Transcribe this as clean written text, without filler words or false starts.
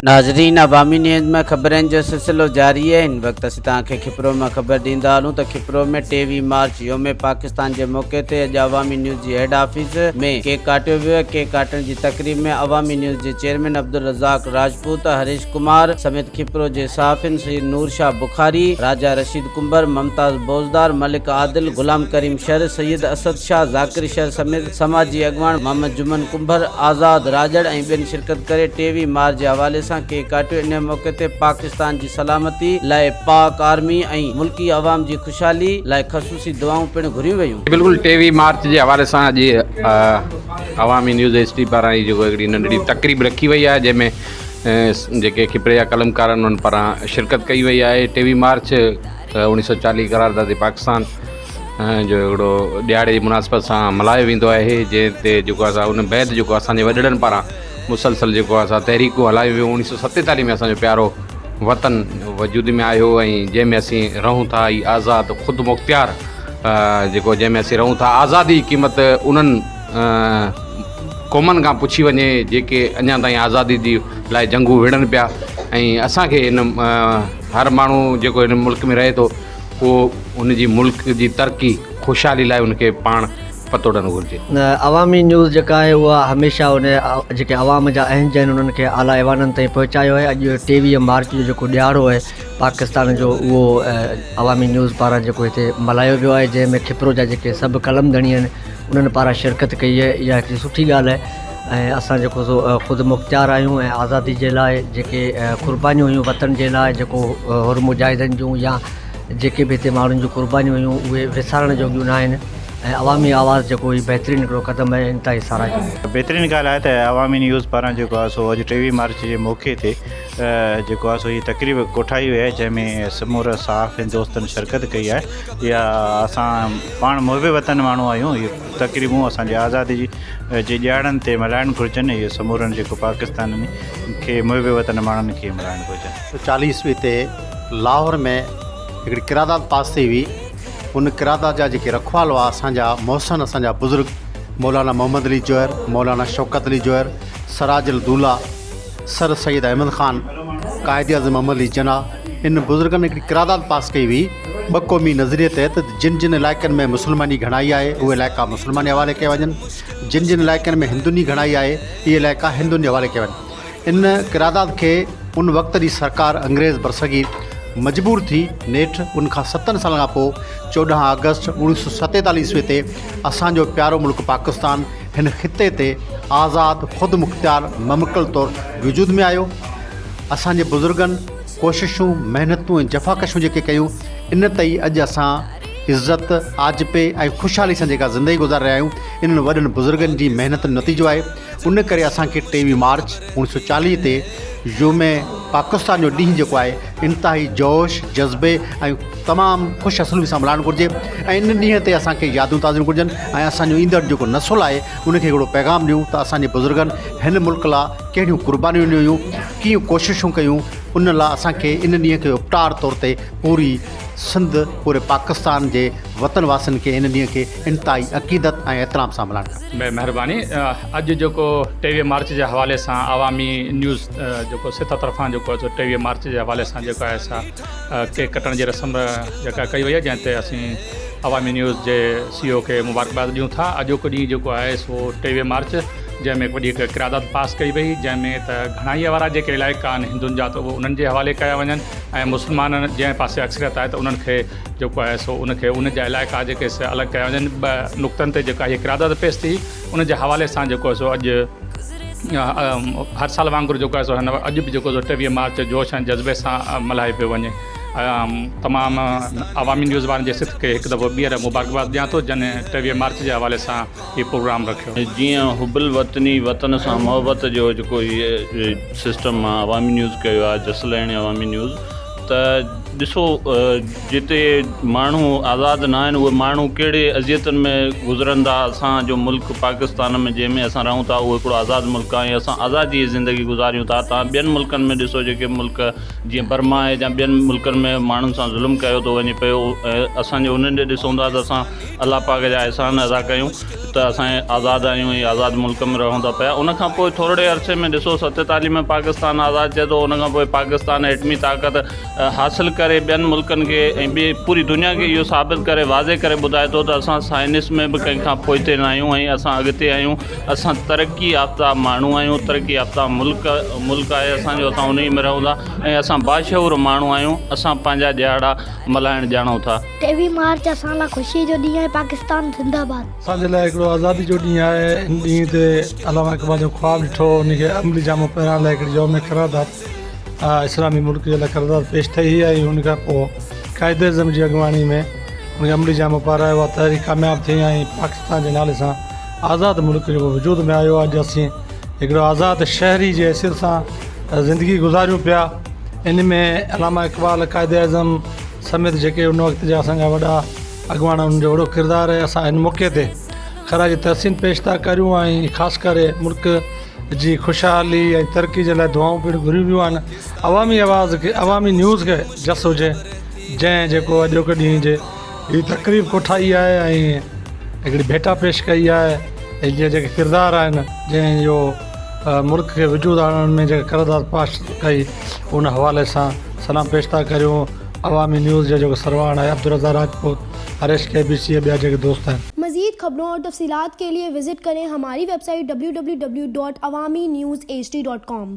ناظرين عوامي نيوز ۾ خبرن جو سلسلو جاري آهي هن وقت اسين توهان کي کپرو مان خبر ڏيندا هلون ته کپرو ۾ 23 مارچ يوم پاڪستان جي موقعي تي اڄ عوامي نيوز جي هيڊ آفيس ۾ ڪيڪ ڪاٽيو ويو ڪيڪ ڪاٽڻ جي تقريب ۾ عوامي نيوز جي چيئرمين عبدالرزاق راجپوت هريش ڪمار سميت کپرو جي صحافين سيد نور شاهه بخاري، راجا رشيد ڪنڀر، ممتاز بوزدار، ملڪ عادل، غلام ڪريم شر، سيد اسد شاهه، ذاڪر شر سميت سماجي اڳواڻ محمد جمن ڪنڀر، آزاد راڄڙ ۽ ٻين شرڪت ڪري 23 مارچ جي حوالي سان ڪيڪ ڪاٽيو انهي موقعي تي پاڪستان جي سلامتي لاء پاڪ آرمي ۽ ملڪي عوام جي خوشحالي لاء خصوصي دعائون پڻ گهريون ويون. بلڪل 23 مارچ جي حوالي سان اڄ عوامي نيوز ايڇ ڊي پاران هي جيڪو هڪڙي ننڍڙي تقريب رکي وئي آهي جنهن ۾ جيڪي کپري جا قلمڪار آهن انهن پاران شرڪت ڪئي وئي آهي 23 مارچ 1940 قرارداد پاڪستان جو هڪڙو ڏهاڙي جي مناسبت سان ملهايو ويندو آهي جنهن تي جيڪو آهي ان بعد جيڪو اسانجي وڏڙن پاران مسلسل جيڪو آهي سا تحريڪون هلايون ويون 1947 ۾ اسانجو پيارو وطن وجود ۾ آيو ۽ جنهن ۾ اسين رهون ٿا هي آزاد خود مختيار جيڪو جنهن ۾ اسين رهون ٿا آزادي جي قيمت انهن قومن کان پڇي وڃي جيڪي اڃا تائين آزادي جي لاء جنگون وڙهن پيا ۽ اسان کي هن هر ماڻهو جيڪو هن ملڪ ۾ رهي ٿو اهو ان جي ملڪ جي ترقي خوشحالي لاء ان کي پاڻ پتوڙڻ گهرجي. عوامي نيوز جيڪا آهي اها هميشه ان جيڪي عوام جا اهنج آهن انهن کي اعليٰ ايوانن تائين پهچايو آهي اڄ 23 مارچ جو جيڪو ڏهاڙو آهي پاڪستان جو اهو عوامي نيوز پاران جيڪو هتي ملهايو ويو آهي جنهن ۾ کپرو جا جيڪي سڀ قلم ڌڻي آهن انهن پاران شرڪت ڪئي آهي اها هڪڙي سٺي ڳالهه آهي ۽ اسان جيڪو سو خود مختيار آهيون ۽ آزادي جي لاء جيڪي قربانيون هيون وطن جي لاء جيڪو حر مجاهدن جون يا جيڪي به هتي ماڻهن جون قربانيون هيون اهي وسارڻ جوڳيون نه آهن ۽ عوامي آواز جيڪو هي بهترين هڪڙو قدم آهي انتهائي ساراهه جوڳو. بهترين ڳالهه آهي ته عوامي نيوز پاران جيڪو آهي سو اڄ 23 مارچ جي موقعي تي جيڪو آهي سو هي تقريب ڪوٺائي وئي آهي جنهن ۾ سمورا صحافين دوستن شرڪت ڪئي آهي اها اسان پاڻ محب وطن ماڻهو آهيون اهي تقريبون اسان جي آزادي جي جي ڏهاڙن تي ملهائڻ گهرجن اهي سمورن جيڪو پاڪستان کي محب وطن ماڻهن کي ملهائڻ گهرجن. 40 عيسوي تي لاهور ۾ هڪڙي قرارداد پاس ٿي هئي ان قرارداد جا جيڪي رکوال هئا اسان جا محسن اسان جا بزرگ مولانا محمد علي جوهر مولانا شوڪت علي جوهر سراج الدوله سر سيد احمد خان، قائد اعظم محمد علي جناح ان بزرگن هڪڙي قرارداد پاس ڪئي هئي ٻه قومي نظريي تحت ته جن جن علائقن ۾ مسلمانن جي گهڻائي آهي اهي علائقا مسلمانن جي حوالي ڪيا وڃن جن جن علائقن ۾ هندن جي گهڻائي آهي اهي علائقا هندن جي حوالي ڪيا وڃن ان قرارداد کي ان وقت جي سرڪار انگريز برصغير مجبور ٿي نيٺ ان کان ستن سالن کان پوء 14 آگسٽ 1947 عيسوي تي اسان جو پيارو ملڪ پاڪستان هن خطي تي آزاد خودمختيار ممڪل طور وجود ۾ آيو. اسان جي بزرگن ڪوششون، محنتون ۽ جفاڪشون جيڪي ڪيون، ان تي ئي اڄ اسان عزت، آجپي ۽ خوشحالي سان جيڪا زندگي گذاري رهيا آهيون، انهن وڏن بزرگن جي محنتن جو نتيجو آهي. ان ڪري اسان کي 23 مارچ 1940 تي يوم پاڪستان جو ڏينهن جيڪو آهي، انتهائي جوش، جذبي ۽ تمام خوش اسلوبي سان ملهائڻ گهرجي ۽ ان ڏينهن تي اسان کي يادون تازيون گهرجن ۽ اسان جو ايندڙ جيڪو نسل آهي ان کي هڪڙو پيغام ڏيون ته اسان جي بزرگن هن ملڪ لا ڪهڙيون قربانيون ڏنيون هيون ڪيئن ڪوششون ڪيون ان لا اسان کي ان ڏينهن کي اپٽار طور تي پوري سنڌ پوري پاڪستان جي وطن واسين کي ان ڏينهن کي انتهائي عقيدت ۽ احترام سان ملهائڻ کپي. ۾ مهرباني اڄ جيڪو 23 مارچ جي حوالي سان عوامي نيوز جيڪو سٿ طرفان جيڪو 23 مارچ جي حوالي سان جيڪو آهي سا ڪيڪ ڪٽڻ جي رسم جيڪا ڪئي وئي آهي جنهن تي اسين عوامي نيوز جي سي او کي مبارڪباد ڏيون ٿا اڄوڪو ڏينهن جيڪو آهي سو 23 مارچ جنهن ۾ وڏي هڪ قرارداد پاس ڪئي وئي جنهن ۾ ته گهڻائي وارا جيڪي علائقا آهن هندن جا ته اهي انهن جي حوالي ڪيا وڃن ۽ مسلمانن جنهن پاسي اڪثريت آهي ته انهن کي جيڪو آهي سو ان کي ان جا علائقا جيڪي سي الڳ ڪيا وڃن ٻه نقطن تي جيڪا هي قرارداد پيش ٿي ان جي حوالي سان جيڪو آهي سو اڄ هر سال وانگر جيڪو آهي سو هن اڄ به جيڪو سو 23 مارچ جوش ۽ جذبي سان ملهايو پيو وڃي تمام عوامي نيوز وارن جي سٿ کي هڪ دفعو ٻيهر مبارڪباد ڏيان ٿو جن 23 مارچ جي حوالي سان هي پروگرام رکيو. جيئن حب الوطني وطن سان محبت جو جيڪو هي سسٽم آ عوامي نيوز ڪيو آ جس لهڻي عوامي نيوز ته ڏسو جتي ماڻهو آزاد نه آهن اهي ماڻهو ڪهڙي اذيتن ۾ گذرن ٿا اسان جو ملڪ پاڪستان ۾ جنهن ۾ اسان رهون ٿا اهو هڪڙو آزاد ملڪ آهي ۽ اسان آزادي جي زندگي گذاريون ٿا توهان ٻين ملڪن ۾ ڏسو جيڪي ملڪ جيئن برما آهي يا ٻين ملڪن ۾ ماڻهن سان ظلم ڪيو ٿو وڃي پيو اسان جو انهن ڏي ڏسون ٿا ته اسان الله پاڪ جا احسان ادا ڪيون ته اسان آزاد آهيون ۽ آزاد ملڪ ۾ رهون ٿا پيا ان کان پوء ٿورڙي عرصي ۾ ڏسو 47 ۾ پاڪستان آزاد ٿئي ٿو ان کان پوء پاڪستان ايٽمي طاقت حاصل ڪري ٻين ملڪن کي ۽ ٻي پوري دنيا کي اهو ثابت ڪري واضح ڪري ٻڌائي ٿو ته اسان سائنس ۾ به ڪنهن کان پوئتي نه آهيون ۽ اسان اڳتي آهيون اسان ترقي يافته ماڻهو آهيون ترقي يافته ملڪ ملڪ آهي اسان جو اسان انهي ۾ رهون ٿا ۽ اسان باشعور ماڻهو آهيون اسان پنهنجا ڏهاڙا ملهائڻ ڄاڻون ٿا. 23 مارچ اسان لاء خوشي جو ڏينهن آهي پاڪستان زنده باد. اسان جي لاء هڪڙو آزادي جو ڏينهن آهي ان ڏينهن تي علامه اقبال جو خواب ڏٺو هو ان کي عملي جامو پهرائڻ لاء هڪڙي يوم قرارداد اسلامي ملڪ جي لاء قرارداد پيش ٿي هئي ۽ ان کان پوء قائد اعظم جي اڳواڻي ۾ ان کي عملي جامو پارايو اها تحريڪ ڪامياب ٿي ۽ پاڪستان جي نالي سان آزاد ملڪ جيڪو وجود ۾ آيو اڄ اسين هڪڙو آزاد شهري جي حيثيت سان زندگي گذاريون پيا ان ۾ علامه اقبال قائد اعظم سميت جيڪي ان وقت جا اسان جا وڏا اڳواڻ انهن جو وڏو ڪردار آهي اسان ان موقعي تي خراج تحسين پيش ٿا ڪريون ۽ خاص ڪري ملڪ جي خوشحالي ۽ ترقي جي لاء دعائون پڻ گهريون ويون آهن عوامي آواز کي عوامي نيوز کي جس هجي جنهن جيڪو اڄوڪي ڏينهن جي هي تقريب ڪوٺائي آهي ۽ هڪڙي ڀيٽا پيش ڪئي آهي ۽ جيئن جيڪي ڪردار آهن جنهن جو ملڪ کي وجود آڻڻ ۾ جيڪا قرارداد پاس ڪئي ان حوالي سان سلام پيش ٿا ڪريون عوامي نيوز جا جيڪو سرواڻ آهي Abdul Razzaq Rajput Harish K B C ۽ ٻيا جيڪي دوست آهن. مزيد خبرون اور تفصيلات کے لئے وزٽ ڪرين ھماري web site www.awamiNewsHD.com.